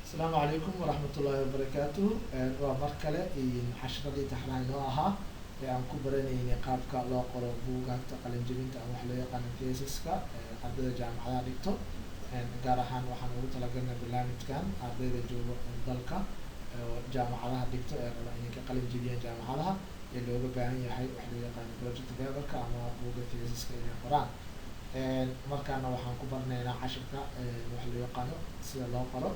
Asalaamu calaykum waraxmatullaahi wabarakaatuh. Waa mar kale casharadii taxnaha inoo ahaa ee aan ku baranaynay qaabka loo qoro buugaagta qalinjebinta ama waxa loo yaqaano thesiska ardayda jaamacadaha dhigto. Gaar ahaan waxaan ugu talagalnay barnaamijkan ardayda jooga dalka oo jaamacadaha dhigto ee raba inay ka qalin jebiyaan jaamacadaha ee looga baahan yahay waxa loo yaqaano project paperka ama buugga thesiska inay qoraan. Markaana waxaan ku baranaynaa cashirka waxa loo yaqaano sida loo qoro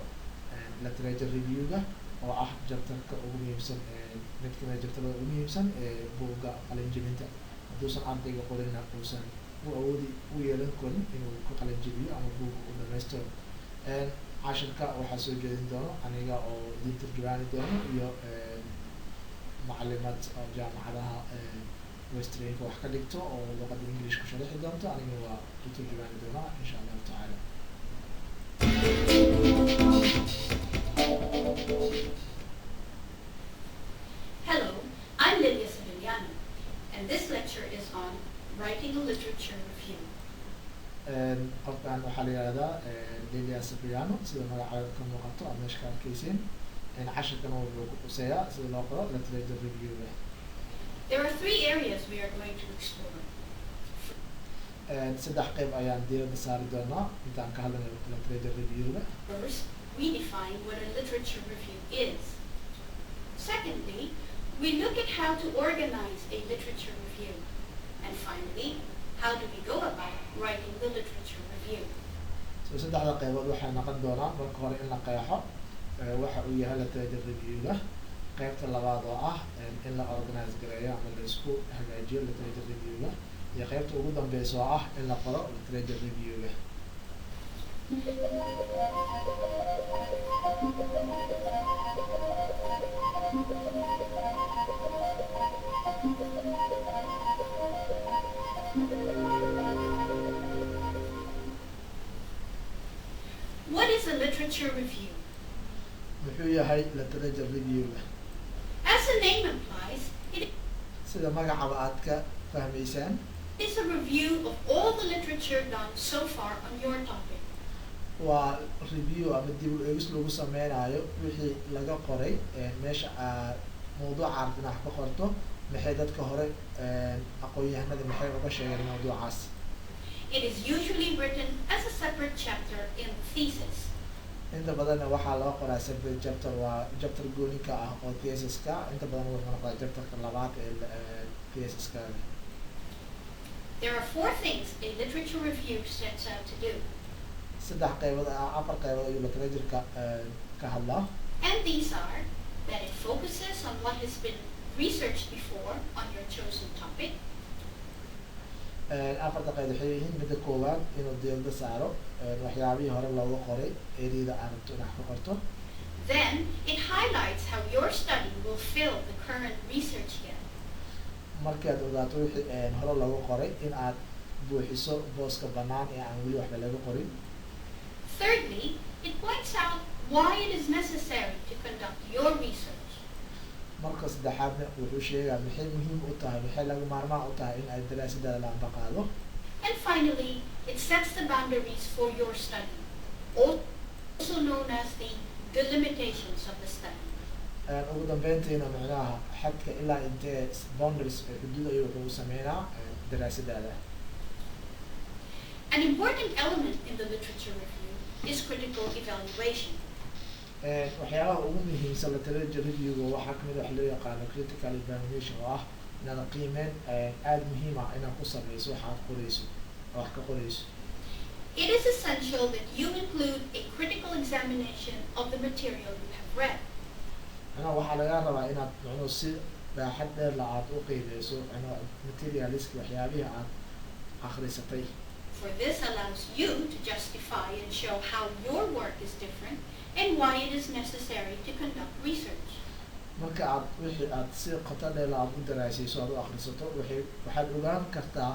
literature review-ga, oo ah chapterka ugu muhiimsan, mid kamid a chapterada ugu muhiimsan ee buugga qalin jebinta. Hadduusan ardayga qorina, uusan u awoodi u yeelan karin inuu ka qalin jebiyo ama buugga uu dhamaystiro. Cashirka waxaa soo jeedin doono aniga oo idin turjubaani doono iyo macalimad oo jaamacadaha Westernka wax ka dhigto oo luqadda English ku sharixi doonto. Aniga waa u turjubaani doonaa, insha Allahu tacaala. Hello, I'm Lydia Sevillano, and this lecture is on writing a literature review. Qofkan waxaa la yihahdaa Lilia Sabriano, sida magaceeda ka muuqato aad meesha ka arkeysiin. Cashirkan wuxuu ku quseeyaa sida loo qoro literature review-ga. There are three areas we are going to explore. Saddex qeyb ayaan diiradda saari doonaa intaan ka hadlayno literature review-ga. First, we define what a literature review is. Secondly, we look at how to organize a literature review. And finally, how do we go about writing the literature review? So saddexda qeybood waxay noqon doonaan: marka hore in la qeexo waxa uu yahay literature review-ga, qeybta labaad oo ah in la organize gareeyo ama la isku hagaajiyo literature review-ga, iyo qeybta ugu dambeysa oo ah in la qoro literature review-ga. What is a literature review? Muxuu yahay literature review-ga? As the name implies, it Sida magacaba aad ka fahmaysaan, is a review of all the literature done so far on your topic. Waa review ama dib u eegis lagu sameynayo wixii laga qoray meesha aad mawduuca aad dhinac ka qorto. Maxay dadka hore, aqoon-yahanada, maxay uga sheegeen mawduucaas? It is usually written as a separate chapter in the thesis. Inta badanna waxaa loo qoraa separate chapter, waa chapter gooninka ah oo thesiska. Inta badan wuxuu noqdaa chapterka labaad ee thesiskaaga. There are four things a literature review sets out to do, Saddex qeybood, afar qeybood ayuu literatureka ka hadlaa. And these are that it focuses on what has been researched before on your chosen topic, Afarta qeyb waxay yihiin: midda koowaad, inuu diirada saaro waxyaabihii hore looga qoray areada aad rabto inaad ka qorto. Then it highlights how your study will fill the current research gap. Markii aad ogaato wixii hore looga qoray, in aad buuxiso booska banaan ee aan weli waxba laga qorin. Thirdly, it points out why it is necessary to conduct your research. Marka saddexaadna wuxuu sheegaa maxay muhiim u tahay, maxay laga maarmaan u tahay in aad daraasadaada la ambaqaado. And finally, it sets the boundaries for your study, also known as the delimitations of the study. Ugu dambeyntiina, macnaha xadka ilaa intee, boundaries, xuduud ayuu wuxuu u sameynaa daraasadaada. An important element in the literature review is critical evaluation. Waxyaabaha ugu muhiimsan literature review-ga waxaa kamid ah waxa loo yaqaano critical evaluation, oo ah inaad qiimeyn aada muhiim ah inaad ku sameyso waxa aad qoreyso, wax ka qoreyso. It is essential that you include a critical examination of the material you have read. Macnaha waxaa lagaa rabaa inaad macnuhu si baaxad dheer la aad u qiimeyso macnaha materialiska, waxyaabihii aad akhrisatay. For this allows you to justify and show how your work is different and why it is necessary to conduct research. Marka aad wixii aad si qoto dheer aad u daraasayso, aad u akhrisato, waxaad ogaan kartaa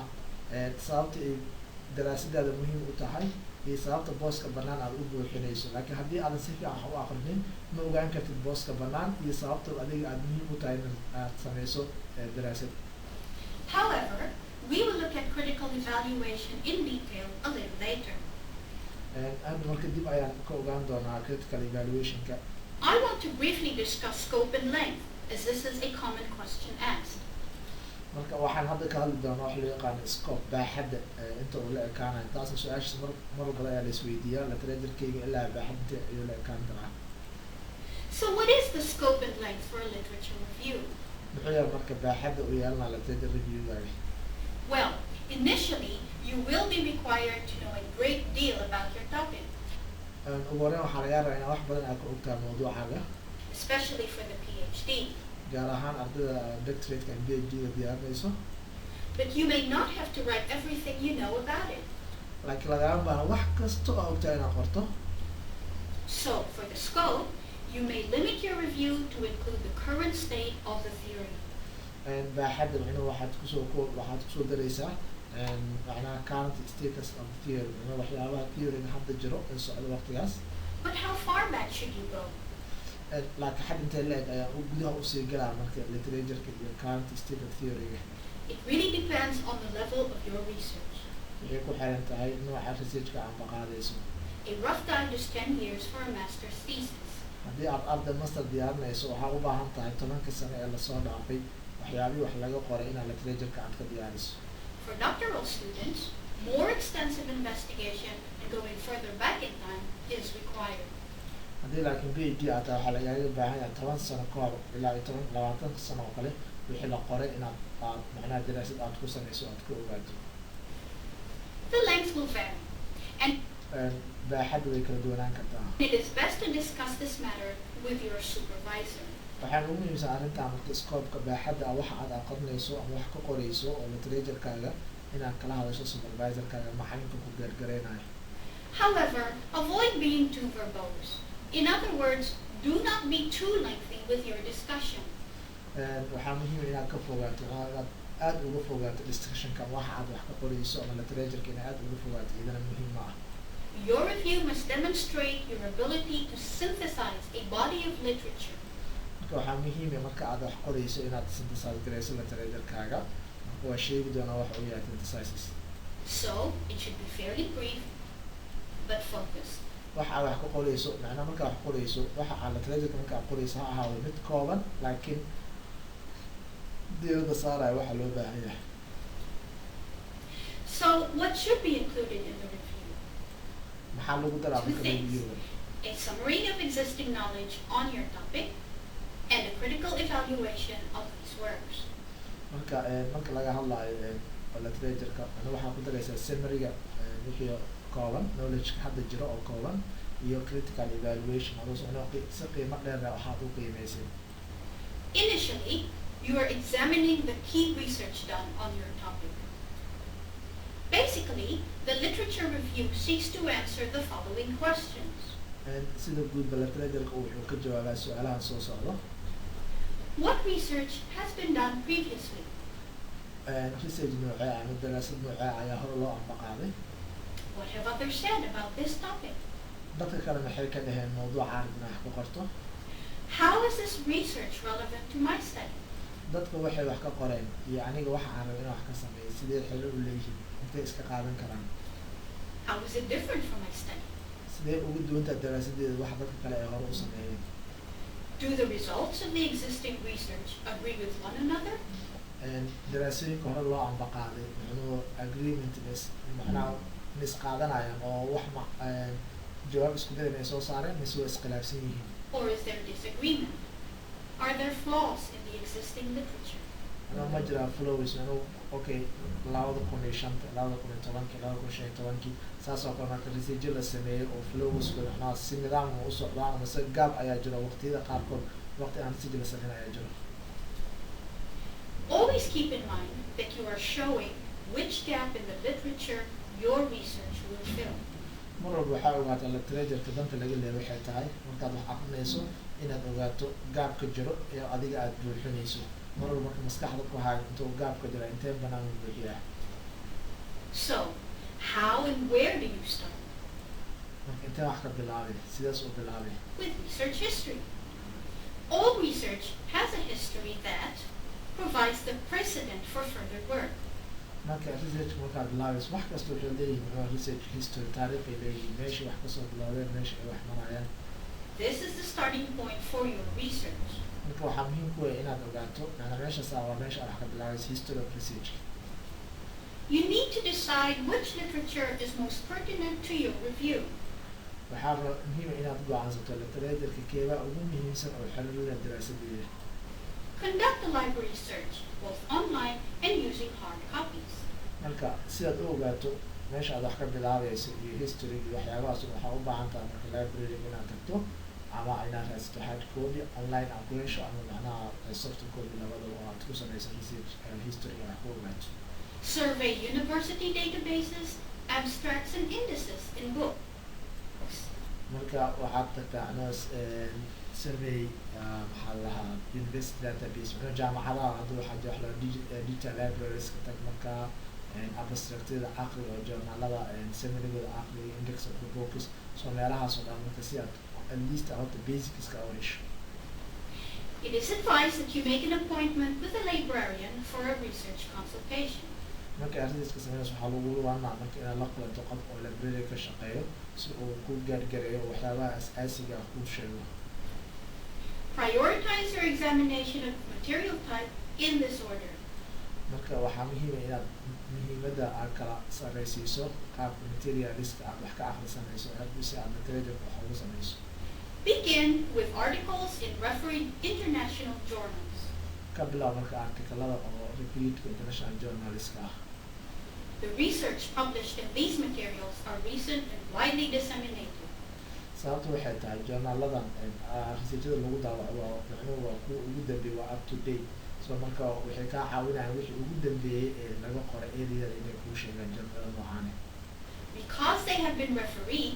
sababta ay daraasadaada muhiim u tahay iyo sababta booska banaan aad u buuxinayso. Laakiin haddii aadan si fiican wax u akrinin, ma ogaan kartid booska banaan iyo sababta adiga aad muhiim u tahay in aad sameyso daraasad. However, we will look at critical evaluation in detail a little later. Hadda marka dib ayaan ka ogaan doonaa critical evaluationka. I want to briefly discuss scope and length, as this is a common question asked. Marka waxaan hadda ka hadli doonaa waxa loo yaqaano scope, baaxadda inta uu la ekaanayo. Taasna su-aashaas mar badan ayaa la isweydiiyaa, literaturekeyga ilaa baaxad inte ayuu la ekaan karaa? So what is the scope and length for a literature review? Muxuu yahay marka baaxadda uu yeelanaa literature reviewgaaga? Well, initially, you will be required to know a great deal about your topic, Ugu horreyn waxaa lagaa rabaa inaad wax badan aad ka ogtahay mawduucaaga, especially for the PhD. Gaar ahaan ardayda doctorate-ka and PhD da diyaarinayso. But you may not have to write everything you know about it. Laakiin lagama baahna wax kasta oo ogtahay inaad qorto. So, for the scope, you may limit your review to include the current state of the theory. Baaxadda micnuhu waxaad kusoo daraysaa macnaha current status of the theory, macnaha waxyaabaha theory-ga hadda jiro ee socda waqtigaas. But how far back should you go? Laakiin xad intee la-eg ayaa u gudaha usii galaa marka literatureka iyo current state of theory-ga? It really depends on the level of your research. Waxay ku xiran tahay nooca researchka aad qaadayso. A rough guide is 10 years for a master's thesis. Haddii aad arday master diyaarinayso, waxaa u baahan tahay 10-ka sano ee lasoo dhaafay waxyaabihii wax laga qoray inaad literatureka aad ka diyaariso. For doctoral students, more extensive investigation and going further back in time is required. Haddii laakiin PhD aad tahay, waxaa lagaaga baahan yahay 10 sano ka hor ilaa iyo 10, 20 sano oo kale wixii la qoray inaad aad macnaha daraasad aad ku sameyso, aad ka ogaato. The length will vary, and Baaxadda way kala duwanaan kartaa. it is best to discuss this matter with your supervisor. Waxaan ugu muhiimsan arrintan marka scopeka, baaxadda ah, waxa aad aqrinayso ama wax ka qorayso oo literaturekaaga, inaad kala hadasho supervisorkaaga, macalinka ku gaargareynayo. However, avoid being too verbose. In other words, do not be too lengthy with your discussion. Waxaa muhiim inaad ka fogaato, inaad aada uga fogaato discussionka waxa aad wax ka qorayso ama literatureka, inaad aada uga fogaato iyadana muhiim ma ah. Your review must demonstrate your ability to synthesize a body of literature. Marka waxaa muhiim ah marka aad wax qorayso inaad synthesize garayso literaturekaaga. Marka waa sheegi doonaa waxa uu yahay synthesizes. So, it should be fairly brief, but focused. Waxa aad wax ka qorayso, macnaha markaa wax qorayso, waxa aad literatureka marka aad qorayso ha ahaado mid kooban laakiin diiradda saaraya waxa loo baahan yahay. So, what should be included in the review? Maxaa lagu daraa Two marka things. reviewga? A summary of existing knowledge on your topic and a critical evaluation of these works. Marka laga hadlayo literatureka, ana waxaa ku daraysaa summary-ga, wixii kooban, knowledge hadda jiro oo kooban, iyo critical evaluation adoo socno si qiimo dheer leh waxaad u qiimeysay. Initially, you are examining the key research done on your topic. Basically, the literature review seeks to answer the following questions. Sida guudba literatureka wuxuu ka jawaabaa su-aalahan soo socdo. What research has been done previously? Research noocee ah ama daraasad noocee ah ayaa hore loo ambaqaaday? What have others said about this topic? Dadka kale maxay ka dhaheen mawduuca inaad wax ku qorto? How is this research relevant to my study? Dadka waxay wax ka qoreen iyo aniga waxa aan rabo inaan wax ka sameeyo sidee xiriir u leeyihiin, intay iska qaadan karaan? How is it different from my study? Sidee ugu duwantaha daraasadeeda waxa dadka kale ay hore u sameeyeen? Do the results of the existing research agree with one another? Daraasooyinka hore loo ambaqaaday macnuhu agreement mis macnaha mis qaadanayaan oo wax ma jawaab isku mid ay soo saareen mise way iskhilaafsan yihiin? Or is there disagreement? Are there flaws in the existing literature? Anuu ma jiraa flaws anuu, okay, 2005-ta, 2010-kii, 2015-kii, saas oo kale marka research la sameeyo oo flawsku macnaha si nidaam u socdaan amase gaab ayaa jiro, waqtiyada qaarkood waqti aan research la sameyn ayaa jiro. Always keep in mind that you are showing which gap in the literature your research will fill. Mar walba waxaa ogaataa literatureka danta laga leeya waxay tahay markaad wax aqrinayso inaad ogaato gapka jiro ee adiga aada buuxinayso. Mar walba marka maskaxda ku haayo intuu gapka jira, intee banaan u buuxiyaa. So, how and where do you start? Marka intee wax ka bilaabay, sidaas u bilaabay? With research history. All research has a history that provides the precedent for further work. Marka research markaad bilaabayso, wax kasta waxay leeyihiin, muxuu, research history, taariikhay leeyihiin, meeshay wax kasoo bilaabeen, meesha ay wax marayaan. This is the starting point for your research. Marka waxaa muhiim ku ah inaad ogaato macnaa meeshaas ah waa meesha aad wax ka bilaabayso history of research. You need to decide which literature is most pertinent to your review. Waxaa muhiim ah inaad go'aansato literatureka keebaa ugu muhiimsan oo xiriir leh daraasadeeda. Conduct a library search, both online and using hard copies. Marka sidaad u ogaato meesha aad wax ka bilaabayso iyo history iyo waxyaabahaas, waxaa u baahan tahay marka library inaad tagto ama inaad raadsato hard copy online aad ku hesho ama macnaha soft copy, labadaba oo aad ku samayso research history wax ku ogaato. Survey university databases, abstracts, and indices in books. Marka waxaad tagtaa macnaha survey, maxaa la lahaa, university database, macnaha jaamacadaha hadda waxaa jira wax la digital libraries ka tag. Marka abstractyada aqri oo journalada seminarigooda aqri, index of the books, so meelahaas oo dhan marka si aad at least horta basicska u hesho. It is advised that you make an appointment with a librarian for a research consultation. Marka aad researchka sameynayso, waxaa lagu waanaa marka inaad la kulanto qof oo library ka shaqeeyo si uu ku gaargareeyo waxyaabaha as-aasiga ah kuu sheego. Prioritize your examination of material type in this order. Marka waxaa muhiima inaad muhiimadda aad kala sarreysiiso qaabka materialiska aad wax ka akhrisanayso si aad literature wax ugu sameyso. Begin with articles in refereed international journals. Ka bilow marka articlada oo refereedka international journalska ah. The research published in these materials are recent and widely disseminated. Sababta waxay tahay journaladan researchada lagu daawaco waa macnuhu waa kuwa ugu dambeeyey, waa up to date. So marka waxay kaa caawinayaan wixii ugu dambeeyey ee laga qoray areada inay kuu sheegaan journalada noocaane. Because they have been refereed,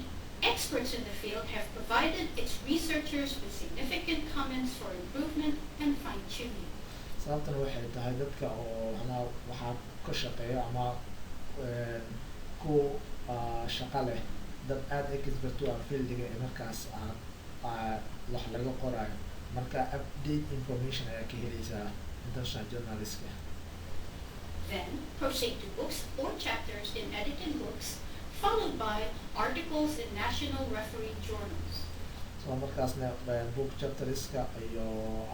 experts in the field have provided its researchers with significant comments for improvement and fine-tuning. Sababtana waxay tahay dadka oo macnaha waxaa ka shaqeeya ama ku shaqo leh, dad aada expert u ah fieldiga ee markaas aad wax laga qoraayo, marka update information ayaa ka heleysaa international journalistka. Then proceed to books or chapters in edited books, followed by articles in national refereed journals. So markaasna book chapterska iyo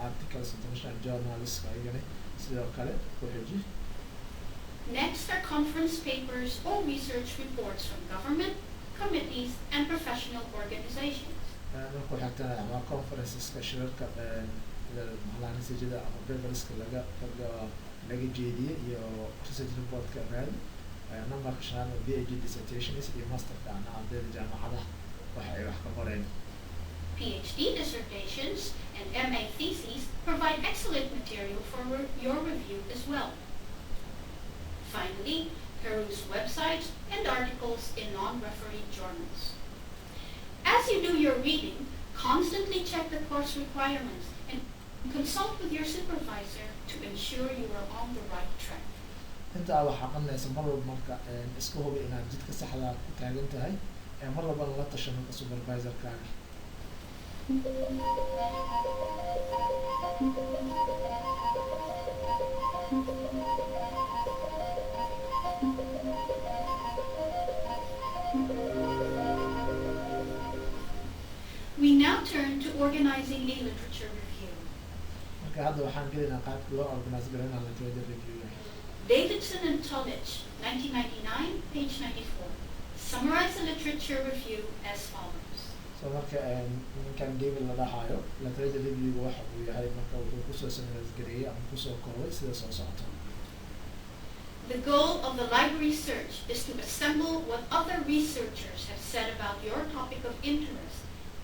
articles international journalska ayagana sidoo kale ku xiji. Next are conference papers or research reports from government, committees, and professional organizations. Marka xigtana ama conferenceska, shirarka maxaa researchada ama paperska laga jeediyey iyo research reportka raadi. Numberka shanaad oo PhD dissertations iyo masterka ana ardayda jaamacadaha waxa ay wax ka qoreen. PhD dissertations and MA theses provide excellent material for your review as well. Finally, peruse websites and articles in non-refereed journals. As you do your reading, constantly check the course requirements and consult with your supervisor to ensure you are on the right track. Inta aad wax aqrinaysa mar walba marka iska hubi inaad jidka saxda ku taagan tahay, mar walbana la tasho marka supervisorkaaga. We now turn to organizing a literature review. Marka hadda waxaan gelaynaa qaabka loo organize garaynaa literature review. Davidson and Tolich, 1999, page 94, summarize the literature review as follows. So marka ninkan David la dhahayo literature review waxa uu yahay marka wuxuu kusoo summarize gareeyey ama kusoo koobay sida soo socota. The goal of the library search is to assemble what other researchers have said about your topic of interest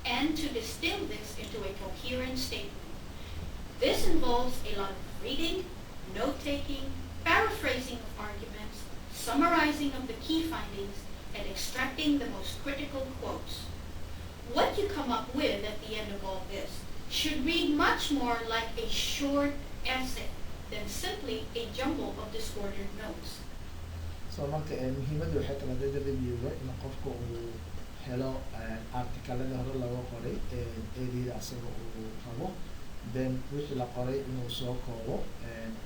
and to distill this into a coherent statement. This involves a lot of reading, note-taking, paraphrasing of arguments, summarizing of the key findings, and extracting the most critical quotes. What you come up with at the end of all this should read much more like a short essay than simply a jumble of disordered notes. So marka muhiimadda waxay tahay literature review-ga in qofka uu helo articalada hore looga qoray areada asaga uu rabo. Then wixii la qoray inuu soo koobo,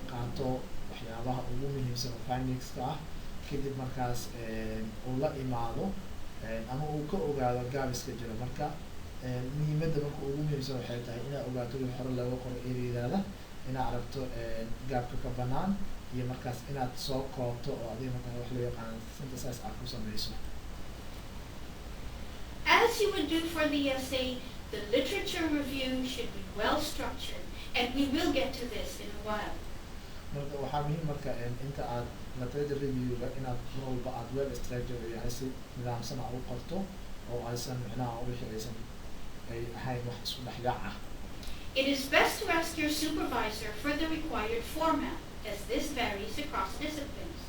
qaato waxyaabaha ugu muhiimsan oo findingska ah, kadib markaas uu la imaado ama uu ka ogaado gaabiska jira. Marka muhiimadda marka ugu muhiimsan waxay tahay inaad ogaato wixii hore looga qoray ereyadaada, inaad aragto gaabka ka banaan, iyo markaas inaad soo koobto oo adiga markaa wax loo yaqaan synthesize aad ku sameyso. As you would do for the essay, the literature review should be well structured, and we will get to this in a while. Marka waxaa muhiim marka inta aad literature review-ga inaad mar walba aad well structure u yahay, si nidaamsan aad u qorto oo aysan micnaha wixii aysan ay ahayn wax isku dhexyaac ah. It is best to ask your supervisor for the required format, as this varies across disciplines.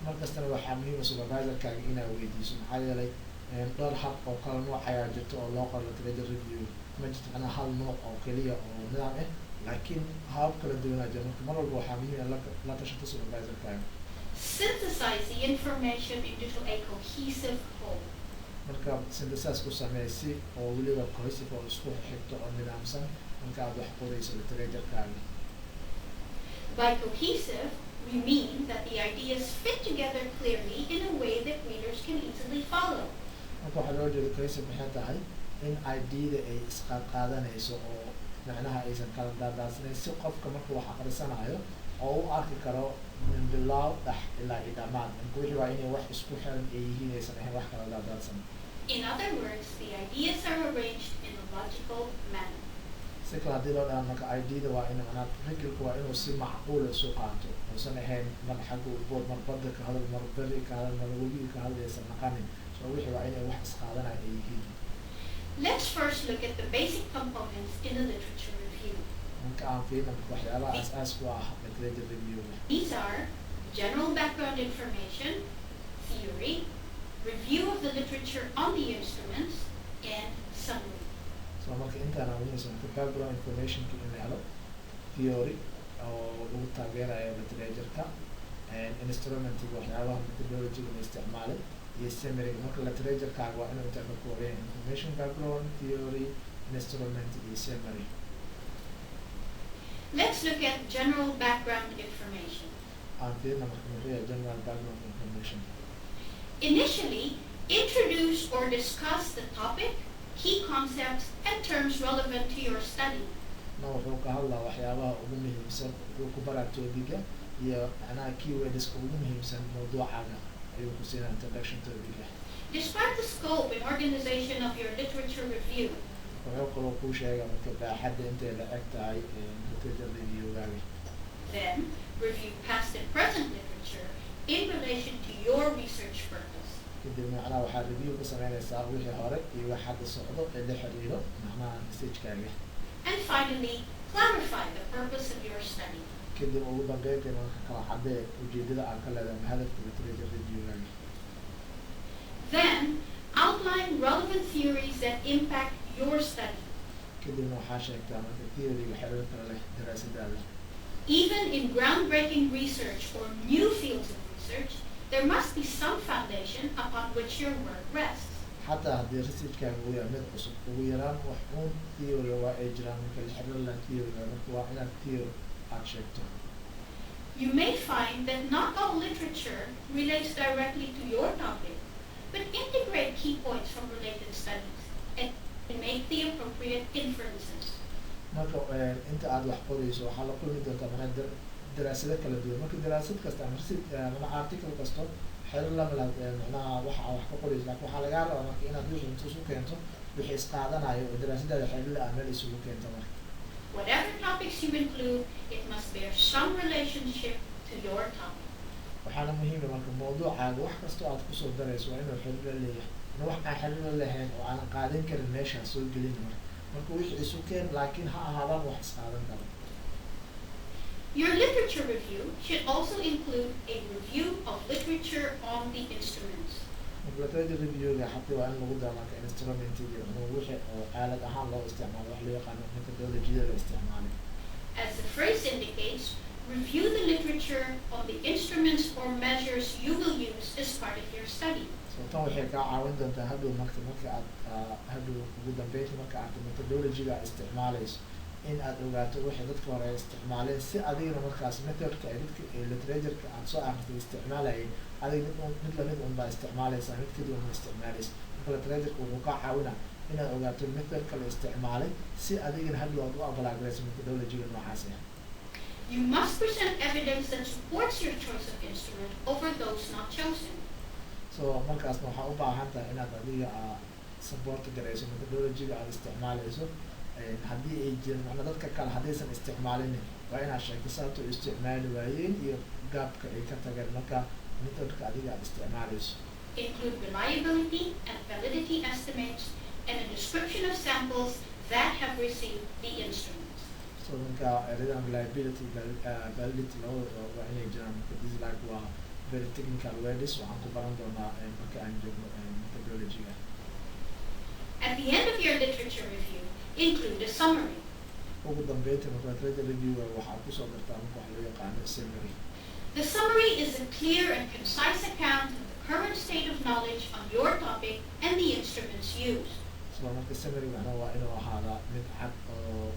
Mar kastana waxaa muhiima supervisorkaaga inaad weydiiso, maxaa yeelay dhowr hab oo kala nooc ayaa jirta oo loo qoro literature review. Ma jirto macnaha hal nooc oo keliya oo nidaam ah, laakiin habab kala duwanaa jira. Marka mar walba waxaa muhiim in la tashato supervisorkaaga. Synthesize the information into a cohesive whole. Marka synthesize ku samee si oo weliba cohesive oo isku xigto oo nidaamsan marka aad wax qorayso literature-kaaga. By cohesive, we mean that the ideas fit together clearly in a way that readers can easily follow. Marka waxaa loo jeeda cohesive maxay tahay? In idea-da ay isqaadqaadanayso oo macnaha aysan kala daadaadsanayn, si qofka marka wax aqrisanayo oo u arki karo min bilaaw dhex ilaa iyo dhammaan. Marka wixii waa inay wax isku xiran ay yihiin, aysan ahayn wax kala daadaadsan. In other words, the ideas are arranged in a logical manner. Si kale haddii loo dhaha, marka idea-da waa in macnaha fikirka waa inuu si macquula isu qaato, uusan ahayn mar xagga bood, mar badda ka hadal, mar beri ka hadal, mar webiga ka hadal aysan naqanin. So wixii waa inay wax isqaadanaya ay yihiin. Let's first look at the basic components in a literature review. Marka aan fiirino marka waxyaabaha aas-aas ku ah literature review-ga. These are general background information, theory, review of the literature on the instruments, and summary. So marka intaan muhiimsan, marka background informationka in la helo, theory oo lagu taageerayo literature-ka, instrumentiga, waxyaabaha methodology-ga la isticmaalay, iyo summary. Marka literature-kaaga waa inuu intaa ka kooban yahay: information background, theory, instrument iyo summary. Let's look at general background information. Aan fiirina marka muxuu yahay general background information. Initially, introduce or discuss the topic, key concepts, and terms relevant to your study. Na wuxuu ka hadlaa waxyaabaha ugu muhiimsan, wuxuu ku baraa topic-ga iyo macnaha keywords-ka ugu muhiimsan mawduucaaga ayuu ku siinaa introduction topic-ga. Describe the scope and organization of your literature review. Wuxuu kaloo kuu sheegaa marka baaxadda intay la eg tahay literature review-gaaga. Then, review past and present literature in relation to your research purpose. Kadib macnaha waxaa review ka sameynaysaa wixii hore iyo wax hadda socdo ee la xiriiro macnaha researchkaaga. And finally, clarify the purpose of your study. Kadib ugu dambeyntii marka kala cadee ujeedada aad ka leedahay ama hadafka literature review-gaaga. Then, outline relevant theories that impact your study. Kadibna waxaa sheegtaa marka theory-ga xiriirka leh daraasadaada. Even in groundbreaking research or new fields of research, there must be some foundation upon which your work rests. Xataa haddii researchkaaga uu yahay mid cusub, ugu yaraan wax uun theory waa ay jiraan marka la xiriir leh theory-ga. Marka waa inaad theory aad sheegto. You may find that not all literature relates directly to your topic, but integrate key points from related studies and make the appropriate inferences. Marka inta aad wax qorayso waxaa la kulmi doontaa manaa daraasado kala duwan. Marka daraasad kasta ama research macnaha article kasto xiriir lama laha macnaha waxa aad wax ka qorayso, laakiin waxaa lagaa rabaa marka inaad wixii inta isu keento, wixii isqaadanayo oo daraasadaada xiriir la ah meel isugu keento marka. Whatever topics you include, it must bear some relationship to your topic. Waxaana muhiima marka mawduucaaga wax kastoo aad kusoo darayso waa inuu xiriir la leeyahay. In wax aan xiriir la lahayn oo aanan qaadan karin meeshaa soo gelin. Marka wixii isu keen, laakiin ha ahaadaan wax isqaadan karo. Your literature review should also include a review of literature on the instruments. Marka literature review-ga xataa waa in lagu daro marka instrumentigii, wixii oo aalad ahaan loo isticmaalo, wax loo yaqaano methodology-da la isticmaalay. As the phrase indicates, review the literature on the instruments or measures you will use as part of your study. So tan waxay kaa caawin doontaa hadhow marka aad hadhow ugu dambeynta marka aad methodology-ga aad isticmaalayso. In aad ogaato wixii dadka hore ay isticmaaleen, si adigana markaas methodka ay dadka literatureka aad soo akhristay isticmaalayeen, adiga mid lamid un baa isticmaalaysaa, mid kaduwan ma isticmaalaysa. Marka literatureka wuxuu kaa caawinaa inaad ogaato methodka la isticmaalay, si adigana hadhow aad u apply garayso methodologyga noocaas ah. You must present evidence that supports your choice of instrument over those not chosen. So markaasna waxaa u baahan tahay inaad adiga support garayso methodologyga aad isticmaalayso. Haddii ay jirin, macnaa dadka kale haddaysan isticmaalin, waa inaad sheegto sababta u isticmaali waayeen iyo gaabka ay ka tageen marka methodka adiga aad isticmaalayso. Include reliability and validity estimates and a description of samples that have received the instruments. So marka eradan reliability, validity, labadaba waa inay jiraan. Marka this like waa very technical words, waxaan ku baran doonaa marka aan joogno methodologyga. At the end of your literature review, include a summary. Ugu dambeynta marka literature review waxaa kusoo dartaa marka wax loo yaqaano summary. The summary is a clear and concise account of the current state of knowledge on your topic and the instruments used. So marka summary macnaha waa inuu ahaadaa mid cad oo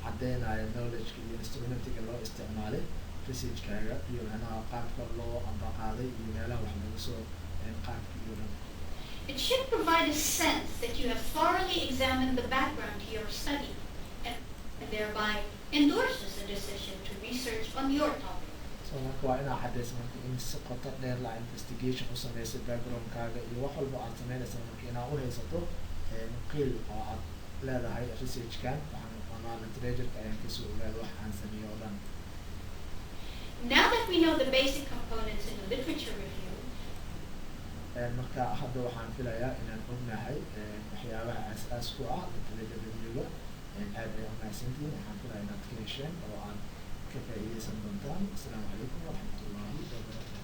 caddeynaya knowledgeka iyo instrumentiga loo isticmaalay researchkaaga, iyo macnaha qaabka loo ambaqaaday, iyo meelaha wax laga soo qaabka iyo dhan. It should provide a sense that you have thoroughly examined the background to your study and thereby endorses the decision to research on your topic. So marka waa inaa caddeysa marka in si qoto dheer la investigation u sameysay backgroundkaaga iyo wax walba aad sameynaysa, marka inaa u haysato qiil oo aad leedahay researchkan waxaan ama literatureka ayaan kasoo ogaada wax aan sameeyo oo dhan. Now that we know the basic components in a literature review, Marka hadda waxaan filayaa inaan ognahay waxyaabaha aas-aas ku ah literature reviewga. Aad ay umahadsantihiin. Waxaan filaya inaad ka hesheen oo aad ka faa'iideysan doontaan. Asalaamu calaykum waraxmatullaahi wabarakaatu.